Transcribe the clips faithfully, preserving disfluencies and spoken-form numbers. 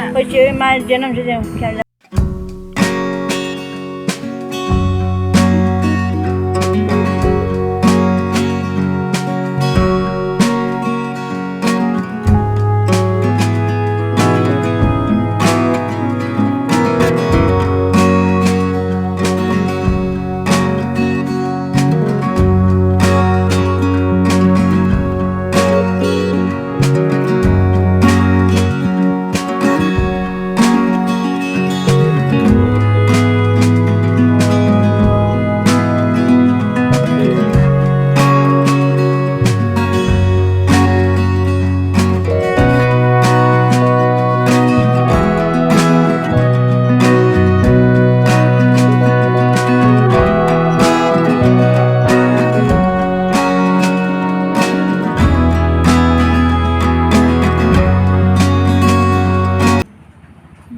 ꯑꯩꯈꯣꯏ ꯆꯦ ꯍꯣꯏ ꯃꯥ ꯖꯦꯅꯝꯁꯦ ꯌꯦꯡꯉꯨ, ꯐꯤꯌꯥꯟ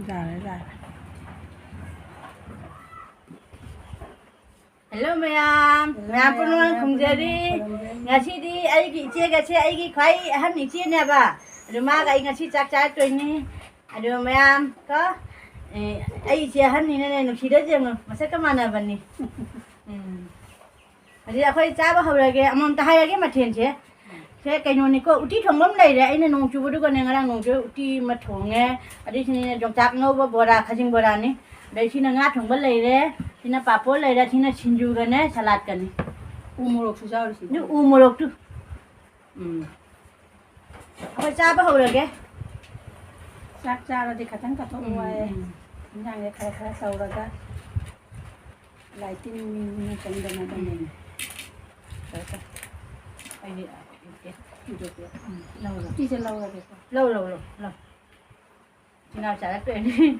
ꯌꯥꯔꯦ, ꯌꯥꯔꯦ꯫ ꯍꯦꯜꯂꯣ ꯃꯌꯥꯝ, ꯍꯦꯜꯂꯣ ꯃꯌꯥꯝ ꯃꯌꯥꯝ, ꯄꯨꯝꯅꯃꯛ ꯃꯌꯥꯝ ꯈꯨꯝꯖꯔꯤ꯫ ꯄꯨꯝꯅꯃꯛ ꯈꯨꯔꯨꯝꯖꯔꯤ꯫ ꯉꯁꯤꯗꯤ ꯑꯩꯒꯤ ꯏꯆꯦꯒꯁꯦ ꯑꯩꯒꯤ ꯈ꯭ꯋꯥꯏ ꯑꯍꯟ ꯏꯆꯦꯅꯦꯕ꯫ ꯑꯗꯨ ꯃꯥꯒ ꯑꯩ ꯉꯁꯤ ꯆꯥꯛ ꯆꯥꯔꯛꯇꯣꯏꯅꯤ꯫ ꯑꯗꯨ ꯃꯌꯥꯝ ꯀꯣ, ꯑꯦ, ꯑꯩ ꯏꯆꯦ ꯑꯍꯟꯅꯤꯅꯅꯦ ꯅꯨꯡꯁꯤꯗꯁꯦ ꯌꯦꯡꯉꯨ, ꯃꯁꯛꯀ ꯃꯥꯟꯅꯕꯅꯤ꯫ ꯎꯝ꯫ ꯑꯗꯨꯗꯤ ꯑꯩꯈꯣꯏ ꯆꯥꯕ ꯍꯧꯔꯒꯦ꯫ ꯑꯃꯃꯝꯇ ꯍꯥꯏꯔꯒꯦ ꯃꯊꯦꯜꯁꯦ꯫ ꯁꯦ ꯀꯩꯅꯣꯅꯤꯀꯣ, ꯎꯇꯤ ꯊꯣꯡꯕ ꯑꯃ ꯂꯩꯔꯦ꯫ ꯑꯩꯅ ꯅꯣꯡ ꯆꯨꯕꯗꯨꯒꯅꯦ, ꯉꯔꯥꯡ ꯅꯣꯡ ꯆꯨꯕ ꯎꯇꯤ ꯑꯃ ꯊꯣꯡꯉꯦ꯫ ꯑꯗꯩ ꯁꯤꯅ ꯌꯣꯡꯆꯥꯛ ꯉꯧꯕ ꯕꯣꯔꯥ, ꯈꯥꯖꯤꯡ ꯕꯣꯔꯥꯅꯤ꯫ ꯑꯗꯩ ꯁꯤꯅ ꯉꯥ ꯊꯣꯡꯕ ꯂꯩꯔꯦ꯫ ꯁꯤꯅ ꯄꯥꯄꯣꯔ ꯂꯩꯔꯦ꯫ ꯁꯤꯅ ꯁꯤꯡꯖꯨꯒꯅꯦ, ꯁꯂꯥꯠꯀꯅꯤ꯫ ꯎ ꯃꯣꯔꯣꯛꯁꯨ ꯌꯥꯎꯔꯤꯁꯤꯗꯤ꯫ ꯑꯗꯨ ꯎ ꯃꯣꯔꯣꯛꯇꯨ꯫ ꯎꯝ꯫ ꯑꯩꯈꯣꯏ ꯆꯥꯕ ꯍꯧꯔꯒꯦ꯫ ꯆꯥꯛ ꯆꯥꯔꯗꯤ ꯈꯇꯪ ꯀꯠꯊꯣꯛꯎ ꯎꯝ, ꯍꯥꯏꯌꯦ꯫ ꯎꯝ꯫ ꯏꯟꯖꯥꯡꯁꯦ ꯈꯔ ꯈꯔ ꯇꯧꯔꯒ ꯂꯥꯏ ꯇꯤꯟ ꯃꯤ ꯆꯪꯗꯅꯕꯅꯦ꯫ ꯎꯝ꯫ ꯐꯔꯦ, ꯐꯔꯦ꯫ ꯑꯩꯗꯤ, ꯑ, ꯎꯝ, ꯂꯧꯔꯣ꯫ ꯎꯇꯤꯁꯦ ꯂꯧꯔꯒꯦꯀꯣ꯫ ꯂꯧ, ꯂꯧ, ꯂꯧ, ꯂꯧ꯫ ꯏꯆꯤꯟ ꯏꯅꯥꯎ ꯆꯥꯔꯛꯇꯣꯏꯅꯤ꯫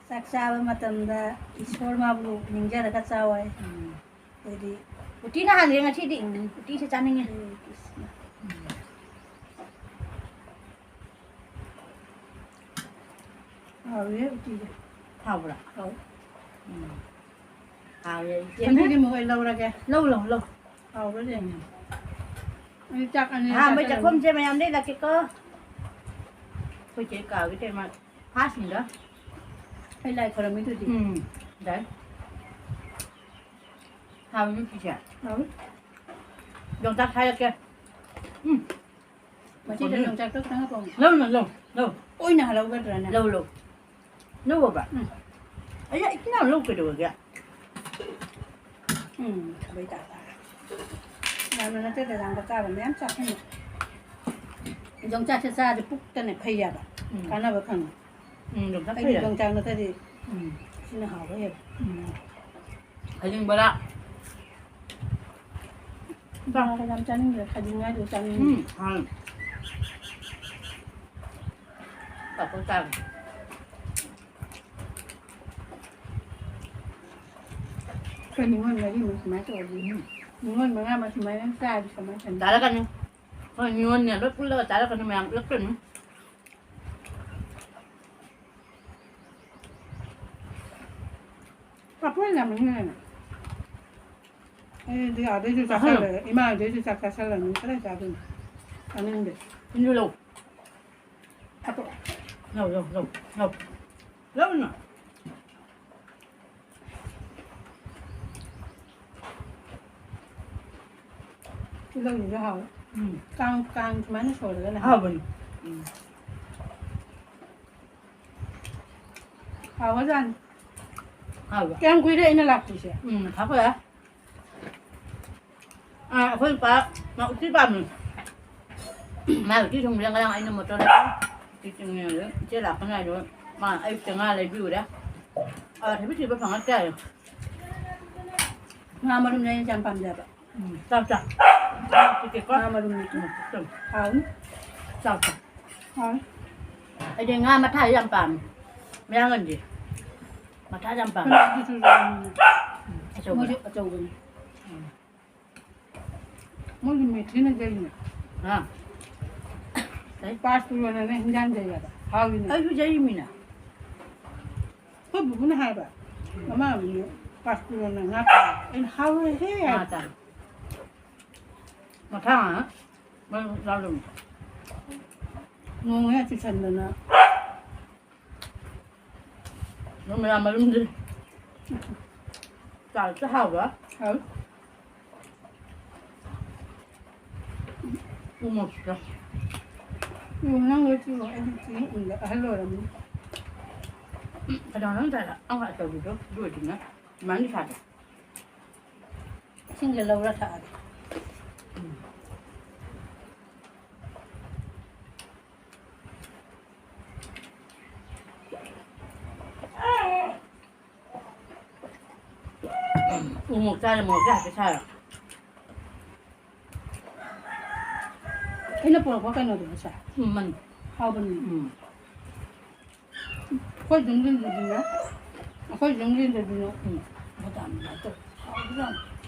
ꯆꯥꯛ ꯆꯥꯕ ꯃꯇꯝꯗ ꯏꯁꯣꯔ ꯃꯥꯕꯨ ꯅꯤꯡꯖꯔꯒ ꯆꯥꯎ ꯍꯥꯏ꯫ ꯎꯝ꯫ ꯑꯗꯨꯗꯤ ꯎꯇꯤꯅ ꯍꯥꯟꯒꯦ ꯉꯁꯤꯗꯤ꯫ ꯎꯝ꯫ ꯎꯇꯤꯁꯦ ꯆꯥꯅꯤꯡꯉꯦ꯫ ꯎꯝ, ꯎꯇꯤꯁꯤꯅ꯫ ꯎꯝ꯫ ꯍꯥꯎꯔꯦ ꯎꯇꯤꯁꯦ꯫ ꯍꯥꯎꯕ꯭ꯔꯥ? ꯍꯥꯎ꯫ ꯎꯝ꯫ ꯍꯥꯎꯔꯦ ꯏꯆꯦ꯫ ꯑꯗꯨꯗꯤ ꯃꯈꯣꯏ ꯂꯧꯔꯒꯦ꯫ ꯂꯧ, ꯂꯧ, ꯂꯧ꯫ ꯍꯥꯎꯕ꯭ꯔꯥ ꯌꯦꯡꯉꯦ꯫ ꯑꯩ ꯆꯥꯛ ꯑꯅꯤ ꯑꯍꯥꯟꯕꯩ ꯆꯥꯁꯤꯜꯂꯅꯤ꯫ ꯆꯥꯛꯈꯨꯝꯁꯦ ꯃꯌꯥꯝꯗꯩ ꯂꯥꯛꯀꯦꯀꯣ꯫ ꯑꯩꯈꯣꯏ ꯆꯦ ꯀꯥꯒꯤ ꯇꯩꯃ ꯐꯥꯁꯤꯡꯗ꯫ ꯑꯩ ꯂꯥꯏ ꯈꯣꯏꯔꯝꯃꯤꯗꯨꯗꯤ꯫ ꯎꯝ, ꯌꯥꯏ꯫ ꯍꯥꯎꯕꯅꯤ ꯁꯤꯁꯦ꯫ ꯍꯥꯎꯏ꯫ ꯌꯣꯡꯆꯥꯛ ꯁꯥꯏꯔꯛꯀꯦ꯫ ꯎꯝ꯫ ꯃꯁꯤꯗ ꯍꯥꯎꯅꯤ꯫ ꯌꯣꯡꯆꯥꯛꯇꯣ ꯈꯤꯇꯪ ꯍꯥꯞꯄꯛꯑꯣ꯫ ꯂꯧꯅ ꯂꯧ, ꯂꯧ꯫ ꯑꯣꯏꯅ ꯍꯜꯍꯧꯒꯗ꯭ꯔꯥꯅꯦ? ꯂꯧ, ꯂꯧ꯫ ꯂꯧꯑꯣꯕ꯫ ꯎꯝ꯫ ꯑꯩ ꯏꯆꯤꯟ ꯏꯅꯥꯎ ꯂꯧ ꯀꯩꯗꯧꯔꯒꯦ? ꯎꯝ, ꯊꯕꯩ ꯇꯥ ꯇꯥꯔꯦ꯫ ꯌꯥꯝꯅ ꯅꯠꯇꯦ, ꯗꯗꯥꯝꯒ ꯆꯥꯕ ꯃꯌꯥꯝ ꯆꯥꯁꯟꯕ꯫ ꯌꯣꯡꯆꯥꯛꯁꯦ ꯆꯥꯔꯗꯤ ꯄꯨꯛꯇꯅꯦ ꯐꯩ ꯍꯥꯏꯕ꯫ ꯎꯝ꯫ ꯀꯥꯟꯅꯕ ꯈꯪꯉꯤ꯫ ꯎꯝ, ꯌꯣꯡꯆꯥꯛ ꯑꯩꯗꯤ ꯐꯩ ꯍꯥꯏꯕ꯫ ꯌꯣꯡꯆꯥꯛ ꯅꯠꯇ꯭ꯔꯗꯤ ꯎꯝ꯫ ꯁꯤꯅ ꯍꯥꯎꯕ ꯍꯦꯜꯂꯦ꯫ ꯎꯝ꯫ ꯍꯩꯖꯤꯡ ꯕꯣꯔꯥ꯫ ꯕꯣꯔꯥꯒ ꯌꯥꯝ ꯆꯥꯅꯤꯡꯗ꯭ꯔꯦ, ꯈꯥꯖꯤꯡ ꯉꯥꯏꯗꯨ ꯆꯥꯅꯤꯡꯉꯤ꯫ ꯎꯝ, ꯍꯥꯎꯋꯦ꯫ ꯄꯥꯐꯣꯔ ꯆꯥꯔꯦ꯫ ꯑꯩꯈꯣꯏ ꯅꯤꯉꯣꯜ ꯃꯔꯤꯃꯛ ꯁꯨꯃꯥꯏꯅ ꯇꯧꯔꯗꯤ, ꯎꯝ꯫ ꯅꯤꯉꯣꯜ ꯃꯉꯥꯃꯛ ꯁꯨꯃꯥꯏꯅ ꯆꯥꯔꯗꯤ ꯀꯃꯥꯏꯅ ꯇꯧꯅꯤ? ꯆꯥꯔꯛꯀꯅꯤ꯫ ꯍꯣꯏ, ꯅꯤꯉꯣꯜꯅꯦ ꯂꯣꯏ ꯄꯨꯜꯂꯒ ꯆꯥꯔꯛꯀꯅꯤ, ꯃꯌꯥꯝ ꯄꯨꯜꯂꯛꯇꯣꯏꯅꯤ꯫ ꯄꯥꯐꯣꯔ ꯌꯥꯝꯃꯟꯈ꯭ꯔꯦꯅꯦ꯫ ꯑꯩꯗꯤ ꯑꯥꯗꯩꯁꯨ ꯆꯥꯁꯜꯂꯦ, ꯑꯍꯨꯝ꯫ ꯏꯃꯥ ꯑꯥꯗꯩꯁꯨ ꯆꯥꯛ ꯆꯥꯁꯜꯂꯕꯅꯤ, ꯀꯗꯥꯏ ꯆꯥꯗꯣꯏꯅꯣ? ꯆꯥꯅꯤꯡꯗꯦ꯫ ꯁꯤꯡꯖꯨ ꯂꯧ꯫ ꯍꯥꯞꯄꯛꯑꯣ꯫ ꯂꯧ, ꯂꯧ, ꯂꯧ, ꯂꯧ꯫ ꯂꯧꯅ꯫ ꯇꯤꯜꯍꯧꯁꯤꯁꯨ ꯍꯥꯎꯋꯦ꯫ ꯎꯝ꯫ ꯀꯥꯡ, ꯀꯥꯡ ꯁꯨꯃꯥꯏꯅ ꯁꯣꯏꯔꯒꯅ ꯍꯥꯎꯕꯅꯤ꯫ ꯎꯝ꯫ ꯍꯥꯎꯒ꯭ꯔꯖꯥꯠꯅꯤ꯫ ꯍꯥꯎꯕ꯫ ꯀꯌꯥꯝ ꯀꯨꯏꯔꯦ ꯑꯩꯅ ꯂꯥꯛꯇ꯭ꯔꯤꯁꯦ? ꯎꯝ, ꯊꯥ ꯐꯔꯦ꯫ ꯑꯥ, ꯑꯩꯈꯣꯏ ꯅꯨꯄꯥ ꯃꯥ ꯎꯇꯤ ꯄꯥꯝꯃꯤ꯫ ꯃꯥ ꯎꯇꯤ ꯊꯣꯡꯕꯤꯔ ꯉꯔꯥꯡ ꯑꯩꯅ ꯃꯣꯇꯣꯔꯗ ꯎꯇꯤ ꯊꯣꯡꯉꯦ꯫ ꯏꯆꯦ ꯂꯥꯛꯄ ꯉꯥꯏꯔꯣ꯫ ꯃꯥ ꯑꯌꯨꯛꯇ ꯉꯥ ꯂꯩꯕꯤꯔꯨꯔꯦ꯫ ꯑꯋꯥꯊꯕꯤ ꯊꯤꯕ ꯐꯪꯉꯛꯇ꯭ꯔꯦ꯫ ꯉꯥ ꯃꯔꯨꯝꯅꯦ ꯑꯩꯅ ꯌꯥꯝ ꯄꯥꯝꯖꯕ꯫ ꯎꯝ, ꯆꯥꯎ, ꯆꯥꯎ꯫ ꯆꯤꯛꯀꯦꯀꯣ꯫ ꯉꯥ ꯃꯔꯨꯝꯅꯦ꯫ ꯎꯝ, ꯆꯥꯎ꯫ ꯍꯥꯎꯅꯤ꯫ ꯆꯥꯎ, ꯆꯥꯎ꯫ ꯍꯥꯎꯅꯤ꯫ ꯑꯩꯗꯤ ꯉꯥ ꯃꯊꯥꯁꯦ ꯌꯥꯝ ꯄꯥꯝꯃꯦ꯫ ꯃꯌꯥꯡꯒꯟꯁꯦ꯫ ꯃꯊꯥꯁꯦ ꯌꯥꯝ ꯄꯥꯝꯃꯦ꯫ ꯀꯩꯅꯣꯗꯨꯁꯨ ꯌꯥꯎꯕꯅꯤꯅꯦ꯫ ꯎꯝ, ꯑꯆꯧꯕꯗ꯫ ꯃꯣꯏꯁꯨ ꯑꯆꯧꯕꯅꯤ꯫ ꯎꯝ꯫ ꯃꯣꯏꯒꯤ ꯃꯦꯊꯤꯅ ꯌꯩꯅꯦ꯫ ꯑꯥ꯫ ꯀꯩ? ꯄꯥꯁ ꯄꯨꯔꯣꯅꯅꯦ ꯍꯤꯟꯖꯥꯡ ꯌꯩ ꯍꯥꯏꯕ꯫ ꯍꯥꯎꯋꯤꯅꯦ꯫ ꯑꯩꯁꯨ ꯌꯩꯃꯤꯅ꯫ ꯑꯩꯈꯣꯏ ꯕꯨꯕꯨꯅ ꯍꯥꯏꯕ꯫ ꯎꯝ꯫ ꯃꯃꯥ ꯑꯃꯅ ꯄꯥꯁ ꯄꯨꯔꯣꯅ ꯉꯥ ꯄꯨꯔꯛꯑꯦ꯫ ꯑꯩꯅ ꯍꯥꯎꯋꯦꯍꯦ ꯉꯥ ꯍꯥꯏꯕ꯫ ꯆꯥꯔꯦ꯫ ꯃꯊꯪ ꯃꯔꯨꯝ ꯆꯥꯗꯕꯅꯤ꯫ ꯅꯣꯡ ꯍꯦꯛ ꯆꯨꯁꯟꯗꯅ꯫ ꯅꯣꯡ ꯃꯌꯥꯝ ꯃꯔꯨꯝꯗꯤ ꯆꯥꯔꯁꯨ ꯍꯥꯎꯕ꯫ ꯍꯥꯎ꯫ ꯎ ꯃꯣꯔꯣꯛꯁꯤꯗ꯫ ꯎ ꯅꯪ ꯂꯣꯏ ꯆꯨꯔꯣ, ꯑꯩꯗꯤ ꯆꯨ ꯎꯗ ꯑꯍꯜ ꯑꯣꯏꯔꯝꯅꯤ꯫ ꯀꯅꯥꯅꯣ ꯉꯁꯥꯏ ꯑꯉꯥꯡ ꯑꯆꯧꯕꯤꯗꯣ? ꯑꯗꯨ ꯑꯣꯏꯗꯤꯅꯦ ꯑꯗꯨꯃꯥꯏꯅ ꯁꯥꯗꯦ꯫ ꯏꯁꯤꯡꯁꯦ ꯂꯧꯔ ꯊꯛꯑꯒꯦ꯫ ꯎ ꯃꯣꯔꯣꯛ ꯆꯥꯔꯦ, ꯃꯣꯔꯣꯛꯁꯦ ꯍꯥꯏꯐꯦꯠ ꯁꯥꯔ꯫ ꯑꯩꯅ ꯄꯨꯔꯛꯄ ꯀꯩꯅꯣꯗꯨ ꯉꯁꯥꯏ꯫ ꯎꯝ, ꯃꯅꯤ꯫ ꯍꯥꯎꯕꯅꯤ꯫ ꯎꯝ꯫ ꯑꯩꯈꯣꯏ ꯌꯨꯝꯒꯤꯗꯨꯗꯤꯅꯦ, ꯑꯩꯈꯣꯏ ꯌꯨꯝꯒꯤꯗꯨꯗꯤꯅꯦ, ꯎꯝ, ꯕꯗꯥꯝ ꯑꯗꯨꯃꯥꯏꯅ ꯇꯧ꯫ ꯍꯥꯎꯕꯖꯥꯠꯅꯤ꯫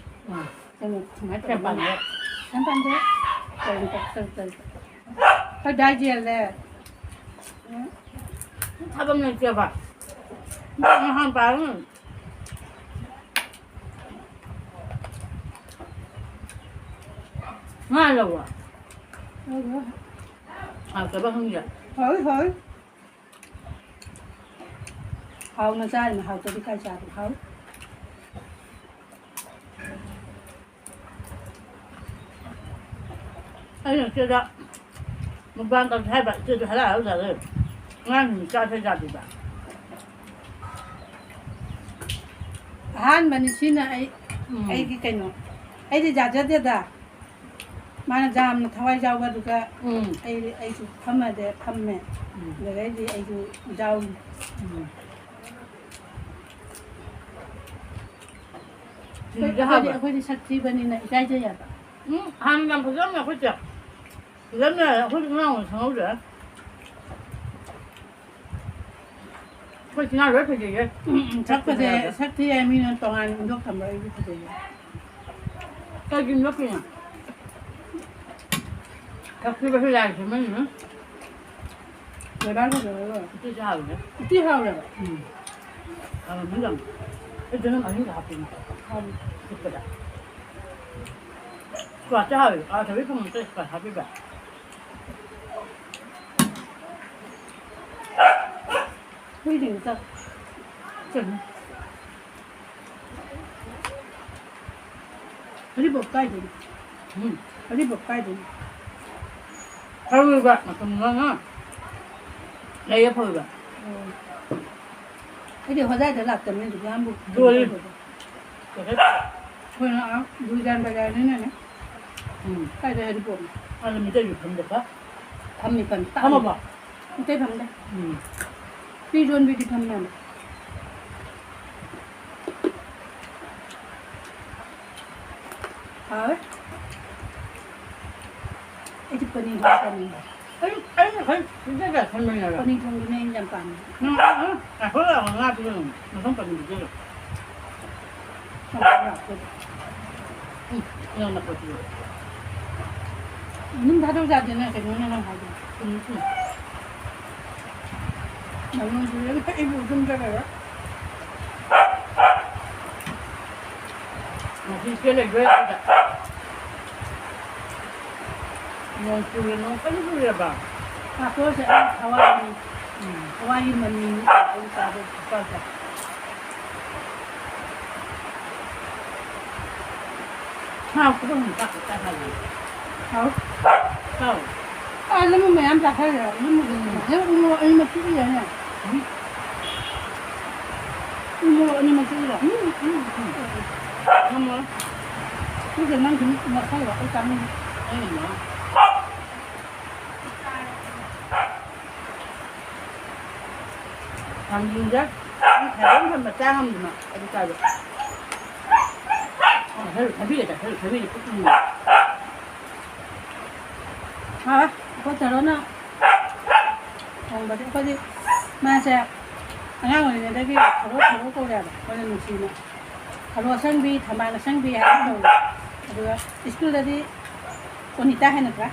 ꯎꯝ꯫ ꯀꯩꯅꯣ, ꯁꯨꯃꯥꯏꯅ ꯇꯧꯔꯒ ꯌꯥꯝ ꯄꯥꯝꯖꯩ꯫ ꯌꯥꯝ ꯄꯥꯝꯖꯩ꯫ ꯀꯔꯤ ꯇꯧ-, ꯀꯔꯤ ꯇꯧ-, ꯑꯩꯈꯣꯏ ꯗꯥꯏ ꯖꯦꯜꯂꯦ꯫ ꯊꯥꯕꯝ ꯂꯩꯇꯦꯕ꯫ ꯅꯍꯥꯟ ꯄꯥꯔꯨ꯫ ꯉꯥ ꯂꯧꯕ꯫ ꯍꯣꯏ, ꯍꯣꯏ꯫ ꯍꯥꯎꯇꯕ ꯈꯪꯗꯦ꯫ ꯍꯣꯏ, ꯍꯣꯏ꯫ ꯍꯥꯎꯅ ꯆꯥꯔꯤꯅ ꯍꯥꯎꯇꯗꯤ ꯀꯥꯏ ꯆꯥꯕ ꯍꯥꯎ? ꯑꯩꯅ ꯏꯆꯦꯗ ꯃꯨꯛꯕꯥꯡ ꯇꯧꯁꯦ ꯍꯥꯏꯕ, ꯏꯆꯦꯗ ꯍꯔꯥꯎ ꯍꯔꯥꯎ ꯆꯥꯖꯔꯦ꯫ ꯑꯉꯥꯡꯁꯤꯡ ꯆꯥꯁꯦ ꯌꯥꯗꯦꯕ꯫ ꯑꯍꯥꯟꯕꯅꯤ ꯁꯤꯅ ꯑꯩ, ꯎꯝ꯫ ꯑꯩꯒꯤ ꯀꯩꯅꯣ, ꯑꯩꯗꯤ ꯌꯥꯖꯗꯦꯗ꯫ ꯃꯥꯅ ꯌꯥꯝꯅ ꯊꯋꯥꯏ ꯌꯥꯎꯕꯗꯨꯒ ꯎꯝ꯫ ꯑꯩ, ꯑꯩꯁꯨ ꯐꯝꯃꯗꯦ ꯐꯝꯃꯦ꯫ ꯎꯝ꯫ ꯑꯗꯨꯗꯩꯗꯤ ꯑꯩꯁꯨ ꯌꯥꯎꯔꯤ꯫ ꯎꯝ꯫ ꯑꯩꯈꯣꯏ-, ꯁꯤꯡꯖꯨꯁꯦ ꯑꯩꯈꯣꯏꯗꯤ, ꯍꯥꯎꯕ꯭ꯔꯥ? ꯑꯩꯈꯣꯏꯗꯤ ꯁꯛ ꯊꯤꯕꯅꯤꯅ ꯏꯀꯥꯏꯖꯩ ꯍꯥꯏꯕ꯫ ꯎꯝ, ꯍꯥꯟꯅ ꯌꯥꯝ ꯐꯖꯔꯝꯃꯦ ꯑꯩꯈꯣꯏ ꯆꯦ꯫ ꯐꯖꯅ ꯑꯩꯈꯣꯏ ꯑꯉꯥꯡ ꯑꯣꯏꯅ ꯈꯪꯍꯧꯗ꯭ꯔꯦ꯫ ꯑꯩꯈꯣꯏ ꯏꯆꯤꯟ ꯏꯅꯥꯎ ꯂꯣꯏ ꯐꯖꯩꯌꯦ꯫ ꯎꯝ, ꯎꯝ, ꯁꯛ ꯐꯖꯩ, ꯁꯛ ꯊꯤ ꯍꯥꯏ ꯃꯤꯅ ꯇꯣꯉꯥꯟꯅ ꯏꯟꯊꯣꯛ ꯊꯝꯕ ꯑꯩꯗꯤ ꯐꯖꯩꯌꯦ꯫ ꯀꯩꯒꯤ ꯏꯟꯊꯣꯛꯇꯣꯏꯅꯣ? ꯁꯛ ꯊꯤꯕꯁꯨ ꯂꯥꯏ ꯁꯦꯝꯍꯜꯂꯤꯅꯤ꯫ ꯂꯩꯕꯥꯛ ꯐꯖꯕ ꯂꯣꯏꯔꯦ꯫ ꯎꯇꯤ ꯆꯥꯕꯁꯦ꯫ ꯎꯇꯤ ꯍꯥꯎꯋꯦꯕ꯫ ꯎꯝ꯫ ꯍꯥꯎꯔꯝꯅꯤ ꯌꯥꯝ꯫ ꯑꯩ ꯆꯅꯝ ꯑꯍꯤꯡꯕ ꯍꯥꯞꯄꯤꯅꯦ꯫ ꯍꯥꯎꯋꯦ꯫ ꯐꯨꯠꯄꯗ꯫ ꯀ꯭ꯋꯥꯁꯦ ꯍꯥꯎꯋꯦ꯫ ꯑꯥ, ꯊꯕꯤ ꯊꯣꯡꯕꯗ ꯀ꯭ꯋꯥ ꯍꯥꯞꯄꯤꯕ꯫ ꯍꯨꯏꯁꯤꯡꯁꯦ ꯆꯥꯛ ꯆꯪꯉꯤ꯫ ꯍꯔꯤꯕꯣꯞ ꯀꯥꯏꯗꯩꯅꯣ? ꯎꯝ꯫ ꯍꯔꯤꯕꯣꯞ ꯀꯥꯏꯗꯩꯅꯣ? ꯊꯔꯣꯏꯒ ꯃꯇꯨꯝ ꯉꯥ ꯂꯩꯔ ꯐꯪꯉꯤꯕ꯫ ꯑꯣ꯫ ꯑꯩꯗꯤ ꯍꯣꯖꯥꯏꯗ ꯂꯥꯛꯇꯕꯅꯤꯅ ꯗꯨꯀꯥꯟꯕꯨ ꯂꯣꯏꯔꯦ꯫ ꯀꯩꯅꯣ ꯇꯧꯗꯦ꯫ ꯀꯩꯅꯣ ꯑꯩꯈꯣꯏꯅ ꯑꯥ ꯗꯨꯔꯖꯥꯟ ꯕꯖꯥꯔꯗꯩꯅꯅꯦ꯫ ꯎꯝ꯫ ꯀꯥꯏꯗꯩ ꯍꯔꯤꯕꯣꯞꯅꯣ? ꯑꯗꯨ ꯃꯤꯇꯩꯁꯨ ꯐꯝꯗꯦ ꯈꯔ꯫ ꯐꯝꯃꯤ, ꯐꯝꯃꯤ꯫ ꯐꯝꯃꯕꯣ? ꯃꯤꯇꯩ ꯐꯝꯗꯦ꯫ ꯎꯝ꯫ ꯐꯤ ꯌꯣꯟꯕꯤꯗꯤ ꯐꯝꯃꯦ꯫ ꯍꯥꯎꯋꯦ꯫ ꯑꯩꯗꯤ ꯄꯅꯤꯔ ꯆꯥꯅꯤꯡꯉꯦ꯫ ꯑꯩ, ꯑꯩꯅ ꯈꯔ ꯄꯤꯖꯒꯦ ꯈꯟꯕꯅꯦꯕ꯫ ꯄꯅꯤꯔ ꯊꯣꯡꯕꯅꯦ ꯑꯩꯅ ꯌꯥꯝ ꯄꯥꯝꯃꯦ꯫ ꯎꯝ, ꯎꯝ, ꯎꯝ꯫ ꯉꯥꯏꯈꯣ, ꯉꯥꯏꯈꯣ, ꯉꯥ ꯄꯤꯖꯒꯦ꯫ ꯃꯊꯪ ꯄꯅꯤꯔ ꯄꯤꯖꯒꯦ꯫ ꯎꯝ, ꯌꯥꯝꯅ ꯄꯠꯄꯗꯣ꯫ ꯃꯅꯨꯡ ꯊꯥꯗꯧ ꯌꯥꯗꯦꯅꯦ, ꯀꯩꯅꯣꯅꯦ ꯅꯪ ꯍꯥꯏꯗꯣ꯫ ꯎꯝ, ꯎꯝ꯫ ꯌꯥꯝ ꯅꯨꯡꯁꯤꯔꯦ, ꯑꯩꯕꯨ ꯑꯗꯨꯝ ꯆꯠꯂꯒ꯫ ꯉꯁꯤ ꯏꯆꯦ ꯂꯩꯕ ꯌꯥꯗꯦ꯫ ꯅꯣꯡ ꯆꯨꯔꯦ, ꯅꯣꯡ ꯀꯟꯅ ꯆꯨꯔꯦꯕ꯫ ꯄꯥꯐꯣꯔꯁꯦ ꯑꯩ ꯊꯋꯥꯏꯅꯤ꯫ ꯎꯝ꯫ ꯊꯋꯥꯏꯒꯤ ꯃꯃꯤꯅꯤ ꯑꯩ ꯆꯥꯗꯣꯏꯁꯦ꯫ ꯆꯥꯎ, ꯆꯥꯎ꯫ ꯍꯥꯎ, ꯈꯨꯗꯣꯡ ꯆꯥꯛ ꯆꯥ ꯍꯥꯏꯌꯦ꯫ ꯍꯥꯎ꯫ ꯍꯥꯎ꯫ ꯑꯥ, ꯂꯨꯝꯕ ꯃꯌꯥꯝ ꯆꯥꯈ꯭ꯔꯦ꯫ ꯂꯨꯝꯕꯗꯨꯅꯦ꯫ ꯎꯝ꯫ ꯅꯪ ꯎ ꯃꯣꯔꯣꯛ ꯑꯅꯤꯃꯛ ꯆꯤꯛꯏꯔꯅꯦ? ꯎꯝ꯫ ꯎ ꯃꯣꯔꯣꯛ ꯑꯅꯤꯃꯛ ꯆꯤꯛꯏꯔꯣ? ꯎꯝ, ꯎꯝ, ꯎꯝ꯫ ꯎ ꯃꯣꯔꯣꯛ꯫ ꯑꯗꯨꯗꯤ ꯅꯪ ꯁꯨꯝ ꯃꯈꯜ ꯋꯥꯈꯜ ꯆꯥꯅꯤꯡꯉꯤ꯫ ꯑꯩꯅ ꯃꯣꯔꯣꯛ꯫ ꯊꯥꯡꯖꯤꯡꯗ ꯊꯥꯡꯖꯤꯡ ꯊꯝꯕ ꯆꯥ ꯉꯝꯗꯅ ꯑꯗꯨ ꯆꯥꯕ꯫ ꯊꯕꯤꯒ ꯆꯥꯊꯣꯛ, ꯊꯕꯤꯗꯤ ꯄꯨꯛ ꯊꯟꯕ꯫ ꯍꯥꯎꯋꯦ꯫ ꯑꯩꯈꯣꯏ ꯊꯔꯣꯅ ꯊꯣꯡꯕꯗꯤ ꯑꯩꯈꯣꯏꯗꯤ ꯃꯥꯁꯦ ꯑꯉꯥꯡ ꯑꯣꯏꯔꯤꯉꯩꯗꯒꯤ ꯊꯔꯣ, ꯊꯔꯣ ꯀꯧꯔꯦꯕ ꯑꯩꯈꯣꯏꯅ ꯅꯨꯡꯁꯤꯅ꯫ ꯊꯔꯣ ꯑꯁꯪꯕꯤ, ꯊꯝꯕꯥꯜ ꯑꯁꯪꯕꯤ ꯍꯥꯏꯅ ꯀꯧꯔꯦ꯫ ꯑꯗꯨꯒ ꯁ꯭ꯀꯨꯜꯗꯗꯤ ꯑꯣꯅꯤꯇꯥ ꯍꯥꯏꯅ ꯀꯧꯔꯦ꯫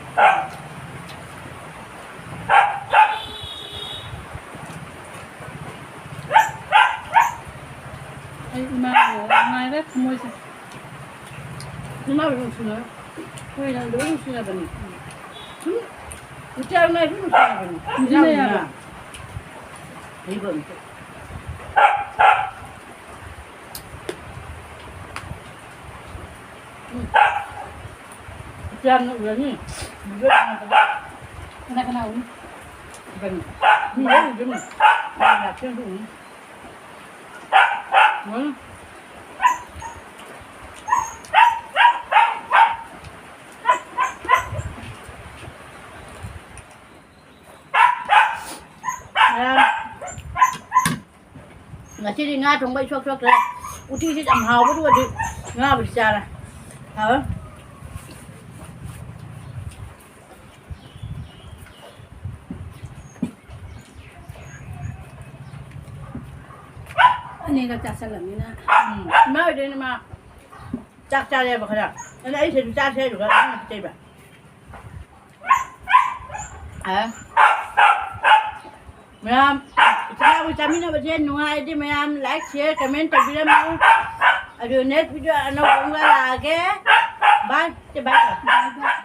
ꯑꯩ ꯏꯃꯥ ꯅꯨꯡꯉꯥꯏꯔꯦ ꯊꯃꯣꯏꯁꯦ꯫ ꯏꯃꯥꯕꯨ ꯅꯨꯡꯁꯤꯅ꯫ ꯅꯪꯗꯣ ꯅꯨꯡꯁꯤꯅꯕꯅꯤ꯫ ꯁꯨꯝ ꯏꯆꯥ ꯏꯅꯥꯎ ꯁꯨꯝ ꯅꯨꯡꯁꯤꯅꯕꯅꯤ꯫ ꯅꯨꯡꯁꯤꯅꯩ ꯍꯥꯏꯕ꯫ ꯏꯅꯥꯎꯅ ꯍꯩꯕ ꯑꯝꯇ꯫ ꯎꯝ꯫ ꯏꯆꯥ ꯅꯣꯛꯂꯅꯤ꯫ ꯀꯅꯥ ꯀꯅꯥ ꯎꯅꯤ? ꯏꯕꯥꯅꯤ꯫ ꯃꯤ ꯂꯣꯏ ꯎꯗꯣꯏꯅꯤ꯫ ꯃꯤ ꯂꯥꯛꯇꯣꯏꯅꯤ꯫ ꯎꯝ꯫ ꯉꯁꯤꯗꯤ ꯉꯥ ꯊꯣꯡꯕ ꯏꯁꯣꯛ ꯁꯣꯛꯇ꯭ꯔꯦ꯫ ꯎꯇꯤꯁꯤ ꯌꯥꯝ ꯍꯥꯎꯕꯗꯨꯒꯗꯤ ꯉꯥꯕꯨꯗꯤ ꯆꯥꯔꯦ꯫ ꯍꯥꯎꯋꯦ꯫ ꯑꯅꯤꯔꯛ ꯆꯥꯁꯜꯂꯕꯅꯤꯅ꯫ ꯎꯝ꯫ ꯏꯃꯥ ꯍꯣꯏꯗꯅ ꯃꯥ ꯆꯥꯛ ꯆꯥꯔꯦꯕ ꯈꯔ꯫ ꯑꯗ ꯑꯩ ꯁꯤꯗ ꯆꯥꯁꯦ ꯍꯥꯏꯔꯨꯔꯒ ꯑꯩꯅ ꯄꯤꯖꯩꯕ꯫ ꯑ? ꯃꯌꯥꯝ ꯏꯆꯤꯟ ꯏꯅꯥꯎꯒꯤ ꯆꯥꯃꯤꯟꯅꯕꯁꯦ ꯅꯨꯡꯉꯥꯏꯔꯗꯤ ꯃꯌꯥꯝ like, share, comment ꯇꯧꯕꯤꯔꯝꯃꯨ꯫ ꯑꯗꯨ next video ꯑꯅꯧꯕ ꯑꯃꯒ ꯂꯥꯛꯑꯒꯦ꯫ Bye꯫ ꯁꯦ bye ꯇꯧ꯫